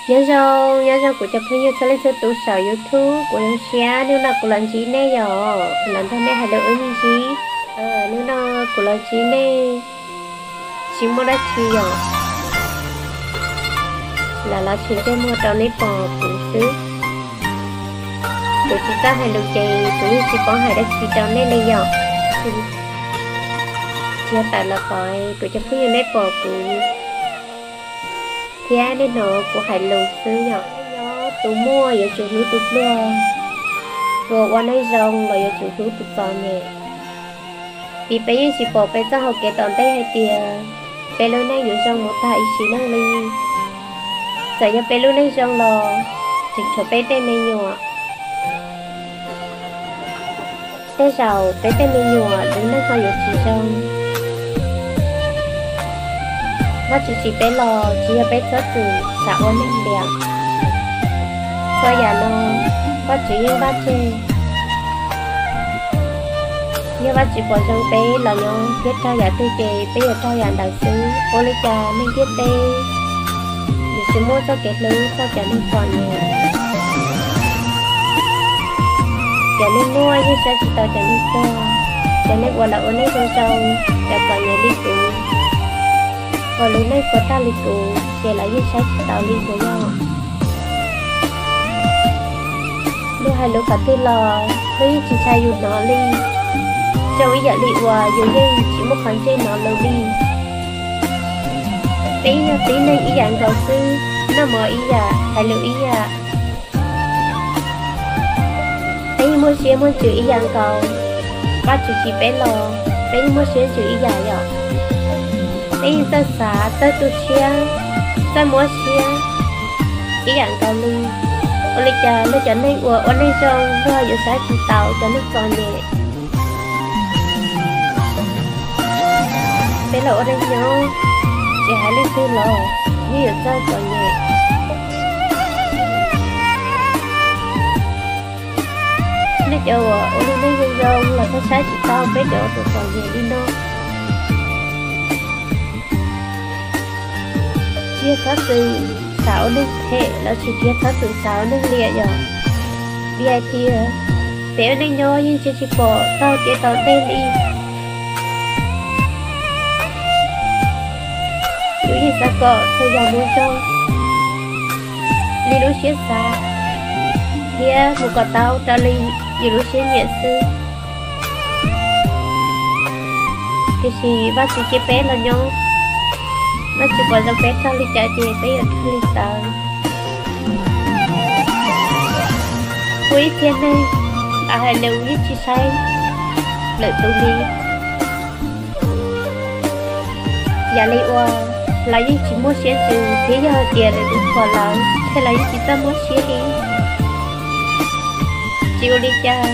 Nyob zoo, nyob zoo kuv cov phooj ywg txhua leej txhua tus saum YouTube, kuv zoo siab hnub no kuv los ntsib nej yom, los nrog nej hais lus wb me ntsis. Hnub no kuv los ntsib nej tsis muaj dab tsi yom, los los tsis ntsej muag rau nej pom kuv xwb. Kuv tsis txawj hais lus ces kuv yeej tsis paub hais dab tsi rau nej li yom. Tsis tawm los kom kuv cov phooj ywg nej pom kuv thiab nej hnov kuv hais lus xwb yom. Nyob tus muaj yuav tsum hlub tus pluag, tus ua neej zoo los yuav tsum hlub tus txom nyem. Vim peb yeej tsis pom peb txoj hau kev tom ntej hais tias peb lub neej yuav zoo mus tag ib sim neej li. Txawm yog peb lub neej zoo los tseem tshuav peb tej me nyuam. Tej zaum peb tej me nyuam lub neej ho yuav tsis zoo. Vajtswv tsim peb los tsis yog peb txhob txwm xav ua neeg liam. Txhua yam no Vajtswv yeej npaj tseg. Yog Vajtswv pom zoo peb los nyob thiab raug yam twg ces peb yuav raug yam ntawd xwb. Ua li cas neeg ntiaj teb yuav tsis muaj txoj kev hlub txog cov neeg txom nyem? Cov neeg muaj yeej saib tsis taus cov neeg pluag, cov neeg uas lawv ua neej zoo zoo, cov txom nyem li kuv, uas lub neej puas tag li kuv ces lawv yeej saib tsis taus li kuv yog. Luag hais lus qhov twg los luag yeej tsis ntshai yus hnov li. Zoo ib yam li uas yus yeej tsis muaj qhov ntsej hnov lus li. Peb yeej yog tib neeg ib yam nkaus xwb, noj mov ib yam, hais lus ib yam. Peb yeej muaj siab muaj ntsws ib yam nkaus. Vajtswv tsim peb los peb yeej muaj siab ntsws ib yam yom. Peb yeej txawj xav, txawj tu siab, txawj muab siab ib yam nkaus li. Ua li cas luag cov neeg uas ua neej zoo luag yuav saib tsis taus cov neeg txom nyem? Peb los ua neej nyob, tsis hais leej twg los yeej yuav txawj txom nyem. Nej cov uas ua neej zoo zoo los txhob saib tsis taus peb cov uas txom nyem li no. Tsis yog txhob txwm xav ua neeg phem los tsis yog txhob txwm xav ua neeg liam yom. Vim hais tias peb ua neej nyob yeej ntsia tsis pom txoj kev tom ntej li. Yus yeej xav kom txhua yam mus zoo li lub siab xav thiab mus kom tau raws li yus lub siab nyiam xwb. Tiam sis Vajtswv cia peb los nyob, Vajtswv pom zoo peb raug li cas ces peb yuav raug li ntawd. Muaj ib txhia neeg lawv hais lus yeej tsis saib lwm tus li, yam li uas lawv yeej tsis muaj siab ntsws thiab yog hais tias lwm tus thuam lawv ces lawv yeej tsis txawj muab siab li. Tsis ua li cas,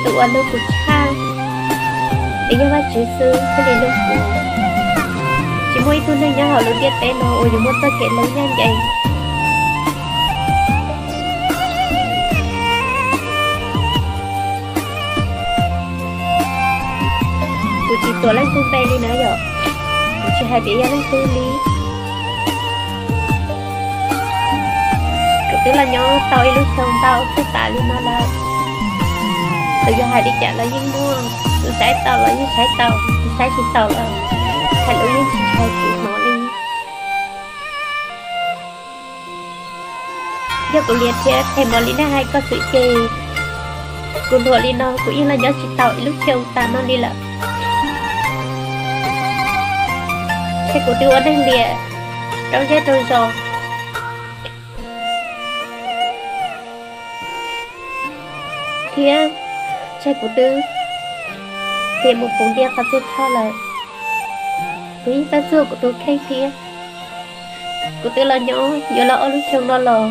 tus uas hlub kuv tshaj es yog Vajtswv xwb thiaj li hlub kuv. Tsis muaj ib tug neeg nyob hauv lub ntiaj teb no uas yuav muaj txoj kev hlub ncaj ncees. Kuv tsis tuav leej twg npe li na yom, kuv tsis hais tias yog leej twg li. Kuv twb los nyob tau ib lub xyoo ntau txog tav li no lawm. Txawm yog hais li cas los yeej muaj, tus saib tau los yeej saib tau, tus saib tsis taus los hais lus yeej tsis ntshai kuv hnov li. Yog kuv liam thiab qhia mos li nej hais koj xwm ces kuv hluas li no kuv yeej los nyob tsis tau ib lub xyoo tas no li lawm. Ces kuv twb ua neeg liam rau zej rau zos thiab, ces kuv twb tiam mus puv ntiag qhov twg thaj lawm. Kuv yeej txawj txuag kuv tus kheej thiab. Kuv twb los nyob yuav luag ob lub xyoo no los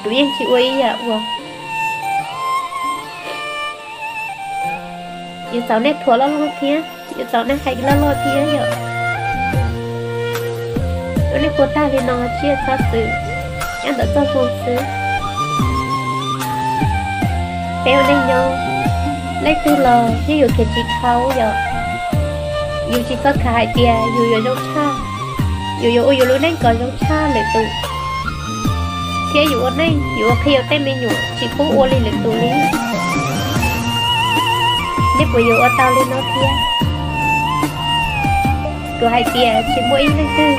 kuv yeej tsis ua ib yam uas yuav txaus nej thuam loj loj thiab yuav txaus nej hais loj loj thiab yom. Ua nej puas tag li no tsis txhob txwm nyob ntawm txoj hmoo xwb. Peb ua neej nyob, leej twg los yeej yuav khiav tsis dhau yom. Yus tsis txhob khav hais tias yus yuav zoo tshaj, yus yuav ua yus lub neej kom zoo tshaj lwm tus, thiab yus ua neej yus ua qhia yus tej me nyuam tsis pub ua li lwm tus li. Nej puas yuav ua tau li no thiab? Kuv hais tias tsis muaj ib leej twg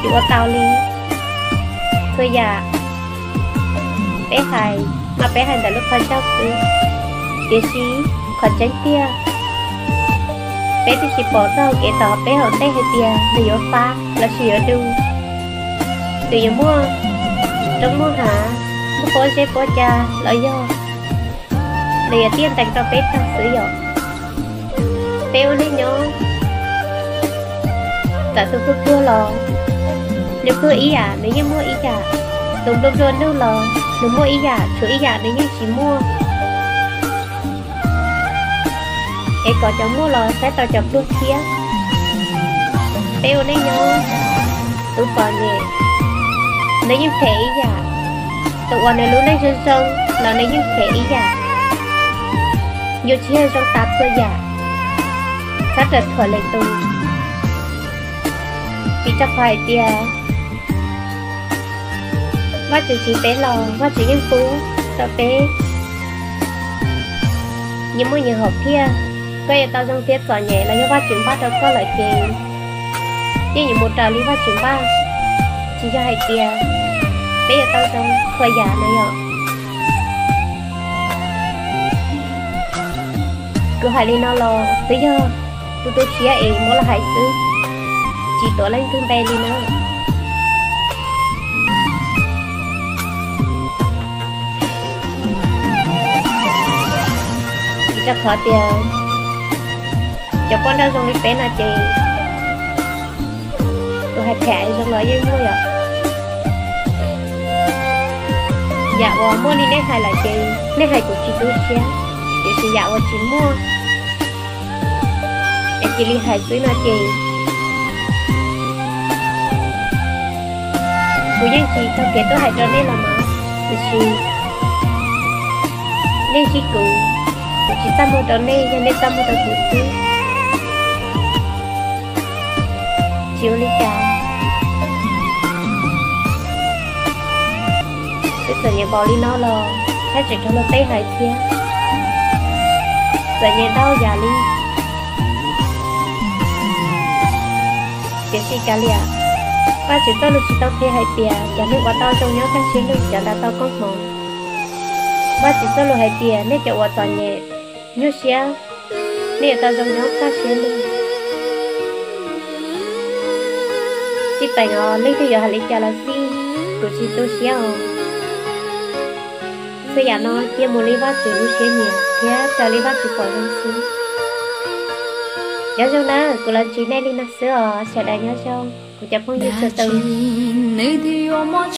yuav ua tau li. Txhua yam peb hais mas peb hais ntawm lub qhov ncauj xwb, tiam sis qhov tseeb tiag peb twb tsis pom txog kev tom peb hauv ntej hais tias nws yuav fab los sis yuav du, nws yuav muaj roob muaj hav, muaj pob zeb pob ca los yog nws yuav tiaj ntees rau peb tag xwb yom. Peb ua neej nyob, txawm tus pluag pluag los nws pluag ib yam nws yeej muaj ib yam, tus nplua nplua nuj los nws muaj ib yam, tshuav ib yam nws yeej tsis muaj. Es kom cov muaj los saib tau cov pluag thiab. Peb ua neej nyob, tus txom nyem nws yeej phem ib yam, tus uas nws lub neej zoo zoo los nws yeej phem ib yam. Yus tsis yog zoo tas txhua yam, txhob rawm thuam lwm tus. Vim rau qhov hais tias Vajtswv tsim peb los Vajtswv yeej pub rau peb nyias muaj nyias hom phiaj. Koj yuav tau zoo thiab txom nyem los yog Vajtswv npaj rau koj lawm ces yeej yuav mus raws li Vajtswv npaj, tsis yog hais tias peb yuav tau zoo txhua yam na yom. Kuv hais li no los twb yog kuv tu siab es muab los hais xwb, tsis tuav leej twg npe li na. Vim rau qhov tias cov poj nrauj zoo li peb no ces tus hais tham zoo los yeej muaj yom. Yam uas muaj li nej hais lawm ces nej hais kuv tsis tu siab, tiam sis yam uas tsis muaj es cia li hais xwb no ces kuv yeej tsis taug kev tuaj hais rau nej los mas, tiam sis nej ntsib kuv, kuv tsis txaj muag rau nej, yog nej txaj muag rau kuv xwb. Tsis ua li cas, twb txom nyem npaum li no los thiab tseem raug luag tej hais thiab, txom nyem ntau yam li. Tiam sis kav liam, Vajtswv txoj lus tsis tau qhia hais tias cov neeg uas tau zoo nyob kaj siab lug cov ntawd tau koob hmoov. Vajtswv txoj lus hais tias nej cov uas txom nyem, nyuaj siab, nej yuav tau zoo nyob kaj siab lug. Txij peem os, leej twg yuav hais li cas los xij, kuv tsis tu siab os. Txhua yam no cia mus li Vajtswv lub siab nyiam thiab raws li Vajtswv pom zoo xwb. Nyob zoo na, kuv los ntsib nej li no xwb os, sawv daws nyob zoo kuv cov phooj ywg txhua tus. Nws twb yuav muaj